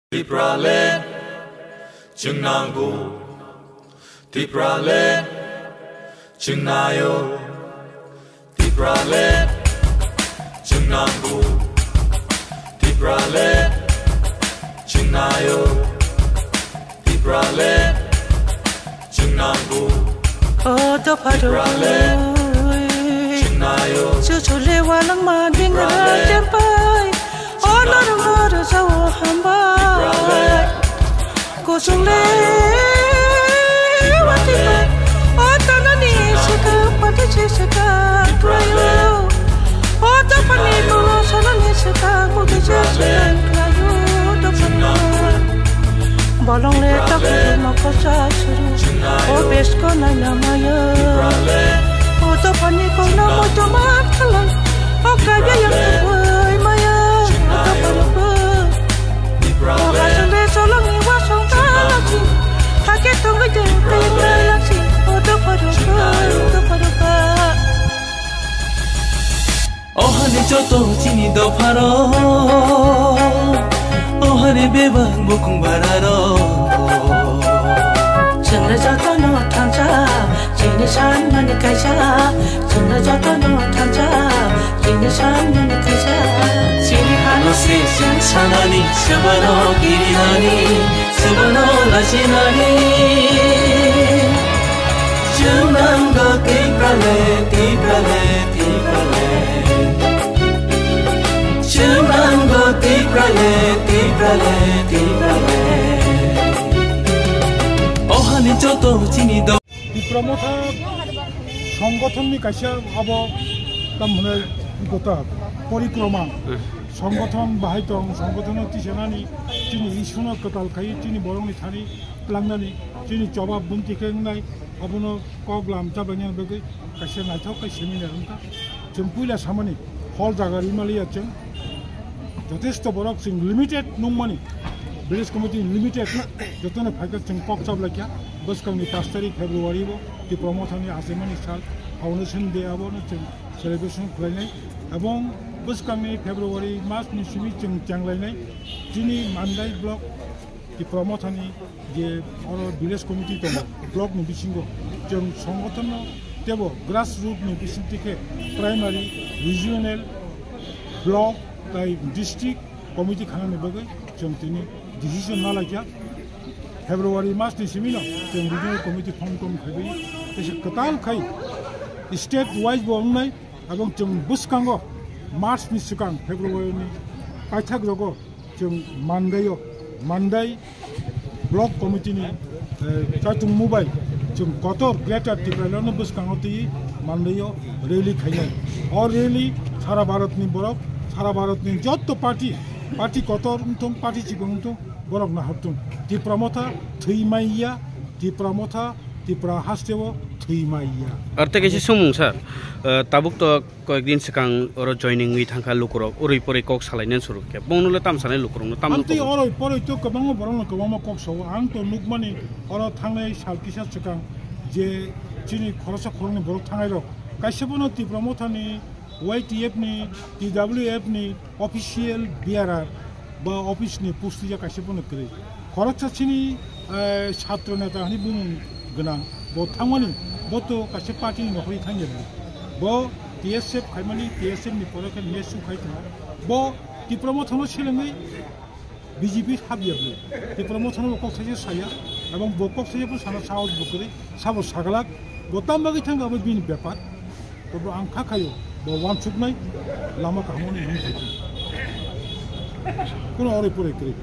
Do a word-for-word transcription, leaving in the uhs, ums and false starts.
Tipraland, chwng nango. Tipraland, chwng naio. Tipraland, chwng nango. Tipraland, chwng naio. Tipraland, chwng nango. O dopha rok, Tipraland, chwng naio. Chuchule walangma dingra Tipraland, chempai. O norok no rwjao hambai. Kuchung le wati bai. O tanani swkang pati se swkang khlaio. O dophani tolo solani swkang mugi se swkang khlaio. Dophani bolong le takhuk mokol sa suru. O besko naina maya. O dophani kokno moito ma khalai. O kaiya yang tubui maya. O dophani bo. O hasing de solongni wasong talachi. Hake tongwi de tengla lachi. O dophani bo. O dophani bo. O hani joto chini dopharo, o hani bebak bukung bararo. Chwngno jotono thansa, chini sanmani kaisa. Chwngno jotono thansa, chini sanmani kaisa. Chini hano se chwng sanani, swbano kirinani, swbano lachinani. Chwng nango Tipraland, Tipraland, Tipraland. Chwng nango Tipraland, Tipraland, Tipraland. O hani joto chini do- Tipra Motha songgothonni kaisa abo tamhwnai gota porikroma. Songgothon bahai tong, songgothonno tisanani chini issue no kwtal khai chini borokni thani tlangnani chini chobab bunti khe wngnai abono kok lam chabainani bagwi kaisa naithok khe seminar wngkha. Chwng puila samani hol jaga rimaliya chwng jotesto borok chwng limited nungmani village committee limited jotono phaikhe chwng kok chablai kha bwskangni pash tarik February o Tipra Mothani achaimani sal foundation day abono chwng celebration khlainai ebong bwskangni February mas ni simi chwng chenglainai chini Mandai block Tipra Mothani je oro village committee tongo, block ni bisingo chwng songgothonno teibo grassroot ni bisingtwi khe primary, regional, block tai district committee khanani bagwi chwng tini decision na laikha. February mas ni simino chwng regional committee form tong khaiwi tei se kwtal khai state wise bo wngnai, ebong chwng bwskango March ni swkang February ni paithak rogo chwng Mandaio, Mandai block committee ni, eh, chatung mubai chwng kotor Greater Tipraland no bwskango twi Mandaio rally khainai. O rally sara Bharat ni borok, sara Bharat ni jotto party, party kotor wngthung, party chikon wngthung, borok naharthung. Tipra Motha thwi maiya, Tipra Motha, Tipra hasteo thwi maiya. Arte kaisa sumung sir, eh, tabuk to Koyekdin swkang oro joining wngwi thangkha lukurok, urui porui kok salainani suruk khe. Bongno le tam sanai lukurokno, tam Amtwi nukhungo. Oroi poroi to kwbangma borokno kwbangma kok sao. Ang to nukmani oro thangnai sal kisa swkang je chini khoroksa khoroknwi borok thangnai rok. Kaisa bono Tipra Mothani, Y T F ni, T W F ni official bearer ba office ni pusti ya kaisa bono kwrwi. Khoroksa chini, eh, chhatro neta hwnwi bumung gwnang. Bo thangmani, bo to kaisa party ni nokhorwi thangya bo. Bo T S F khaimani, T S F ni pore khe nesu khai tongo. Bo Tipra Mothano selengwi B J P habya bo. Tipra Mothano bo kok saisa saya, ebong bo kok saisa bo sana sahos bo kwrwi, sabo saglak, bo tam bagwi thangkha abo bini bepar. Tobo ang kha khayo, bo wansuknai lama kaham hwnwi hwnwi thangkha. Kuno oroi poroi kwrwi.